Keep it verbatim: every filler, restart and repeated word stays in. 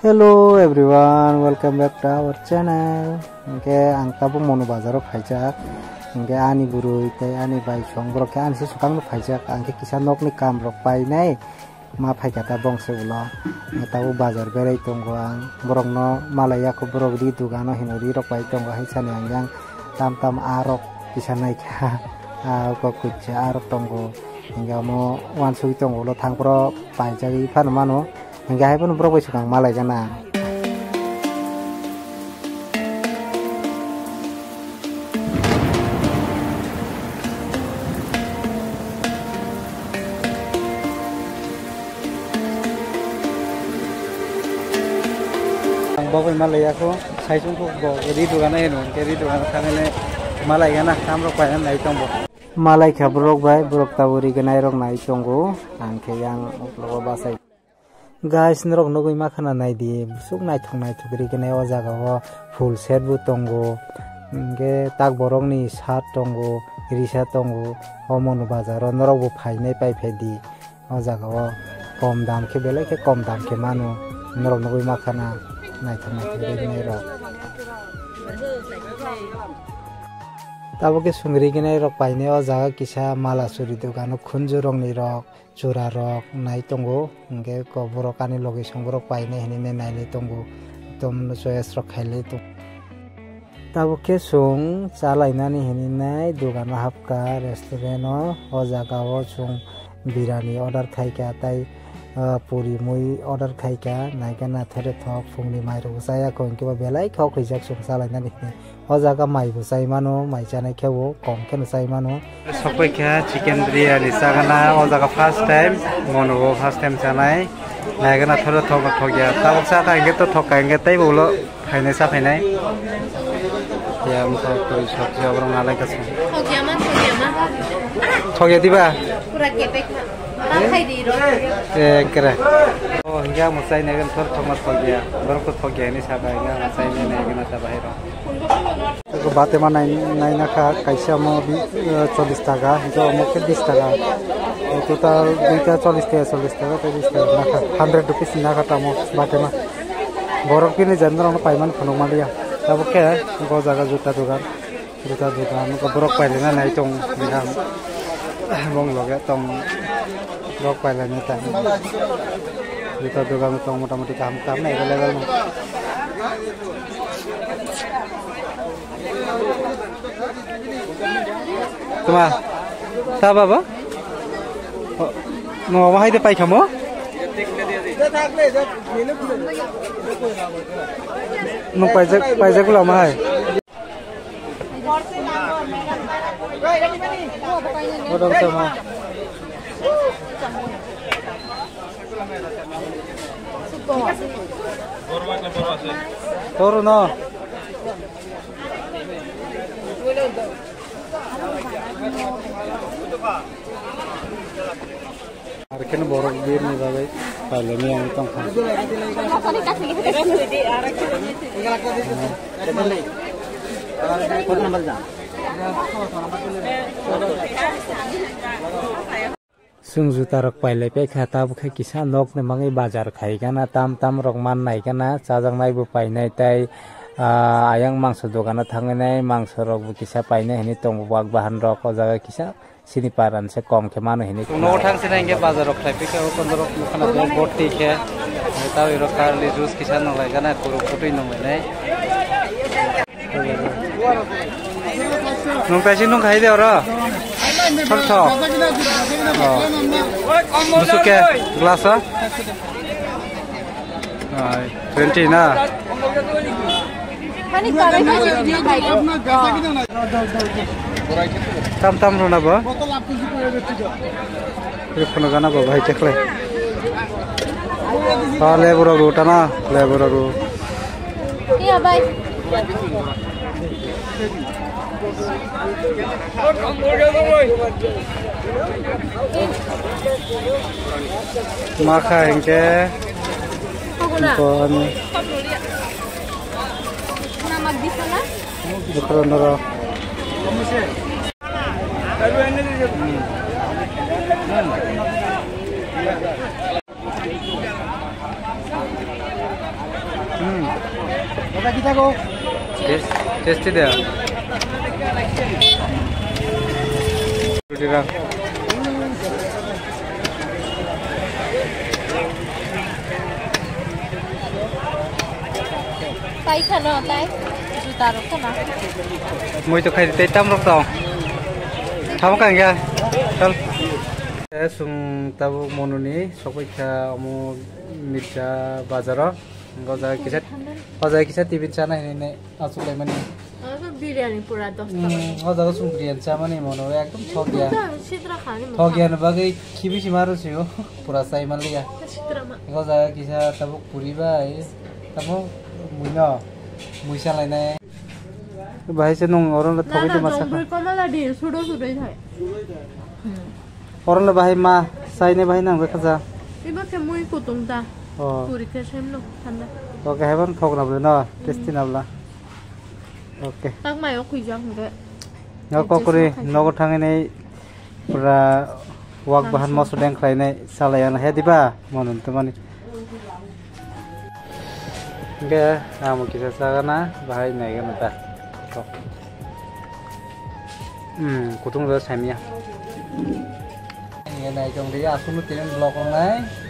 Hello everyone, welcome back to our channel. Hingke ang tabuk Monu bazaro phaijak. Hingke ani bwrwi tei ani bai song borok khe ani se swkang no phaijak. Ang khe kisa nokni kam rok painai ma phaikha ta bongse ulo. Tabuk bazar berai tongo ang. Borok no malai yakho borok ri dogano hino ri rok pai tongo hai sani ang yang tam tam a rok kisa naikha. A kok kuchha a rok tongo. Hingke omo wansugwi tongo ulo thangphro paijagwi phano mano. Hingke hai phano borok bai swkang malai gana. Ang bo bai malai yakho, sai chwng kok bo ri dogano hino, hingke ri dogano thangwi malai gana, tam rok paina nai tong bo. Malai kha borok bai, borok tabuk ri gwnai rok nai tongo, ang khe yang uklogo bachai. Guys, norok nugwi ma khana nai di, busuk naithok naithok ri gwnai o jaga o full set bo tongo, hingke tak borok ni shirt tongo, risa tongo, o Monu bazar o norok bo phainai pai phai di, o jaga o kom dam khe belai khe kom dam khe mano, norok nugwi ma khana naithok naithok ri gwnai rok. Tabuk khe chwng ri gwnai rok painai o jaga kisa mala churi dogan o khunju rok ni rok. Chura rok nai tongo, hingke ko borok ani logi song borok painai hinui nai nailai tongo, ekdom choice rok khailai tongo. Tabuk khe chwng cha lainani hinui nai dogano hapkha restaurant o, o jaga o chwng birani order khaikha tei, ah, puri mui order khaikha, naikhe naithok naithok phungni mairok bo chaya kho, hingke bo belai khe o khuijak chwng cha lainani hinui. O jaga mai bo chai mano, mai chanai khe bo kom kheno chai mano. Sokpai kha chicken biryani chagana, o jaga first time, Monu bo first time chanai. Naigana thoro thok thok ya. Tabuk cha kha hingke to thok kha hingke tei bo ulo phainai cha phainai. Ya mukha puri sabji oborok nalai kha. Thok ya man, thok ya man. Thok ya diba? Pura kepek kha. Ekre. O, hingke ang mwsai nai gana thor thokma thok ya. Borok to thok ya hinui saka, hingke ang mwsai nai nai gana ta bahai rok. Eko batema nai, nai nakha, kaisa mo bi, eh, chollish taka, hingke omo khe bish taka. Eh, total duita chollish taka, chollish taka, tei bish taka nakha. Hundred rupees ni nakha tamo batema. Borok bini jendrok no paiman phunuk maliya. Tabuk khe bo jaga juta dogan. Juta dogan, nukha borok pailai na nai tong, biham. Bong loge tong, borok pailai na tang. Juta dogan tong, motamoti kaham, kaham na available no. Tuma, ta baba? O, no, wahai de pai khamo? No, paijak, paijak gula mahai. Bodol sama. Toro no. Ar khe borok birni bagwi pailani ang tongkha. Chwng juta rok pailai paikha, tabuk khe kisa nokni mangwi bazar khai gana, tam tam rok man nai gana, chajaknai bo painai tei, ah, ayang mangso dogano thangwi nai, mangso rok bo kisa painai hinwi tongo, wak bahan rok o jaga kisa. Sini paran se kom khe mano hinwi. Nogo thang sini hingke bazar rok khlai phikha, o kondorok nukha na bo boti khe. Tei iro karli juice kisa nung lai gana, kuruk kutui nung lai nai. Nung kaisi nung khai de oro. Thor thor. Oh. Busuk khe glass o. Ai, twenty na. Hani karai ka sini bai. Tam tam rona bo. Ri phano gana bo bai chekle. Ba le boro ru ta na, le boro ru. Iya bai. Makha hingke. Koguna. Kon. Nama di sana? Bukro noro. Hmm. Test-, tasty de. Roti rang. Tai khano, tai. Juta rok khana. Moi to khai tei tam rok to. Thamo kang ya. Chal. Eh, sung tabuk mononi sokoi kha omo Mirza bazaro. O jaga kisa, o jaga kisa tiffin chana hinwi achuk lai mani. Biryani pura dos taka. Hmm, o jaga sung biryani chamani mono ekdom thok ya. Sitra khani. Thok ya ni bagwi khibi si maru siyo. Pura chai man liya. Sitra ma. O jaga kisa tabuk puri bai. Tamo mui no. Mui sa lai nai. Bahai se nung oro no thogwi de masa. Jongbroi komala di sudo sudo thai. Hmm. Oro no bahai ma, chai ne bahai nang bwkha ja. Iba khe mui kutung da. Oh. Puri khe sem no thanda. Okay, haiban thok na bwle no, tasty na bwla. Okay. Tak mai o khuijak hwnkhe. No kokori nogo thangwi nei pura wak bahan moso deng khlai nei salai ano he diba monun to mani. Hingke amo kisa sagana bahai naigana ta. Hmm, kutung da samya. Hingke nai tong dia asunu tinen block rongnai.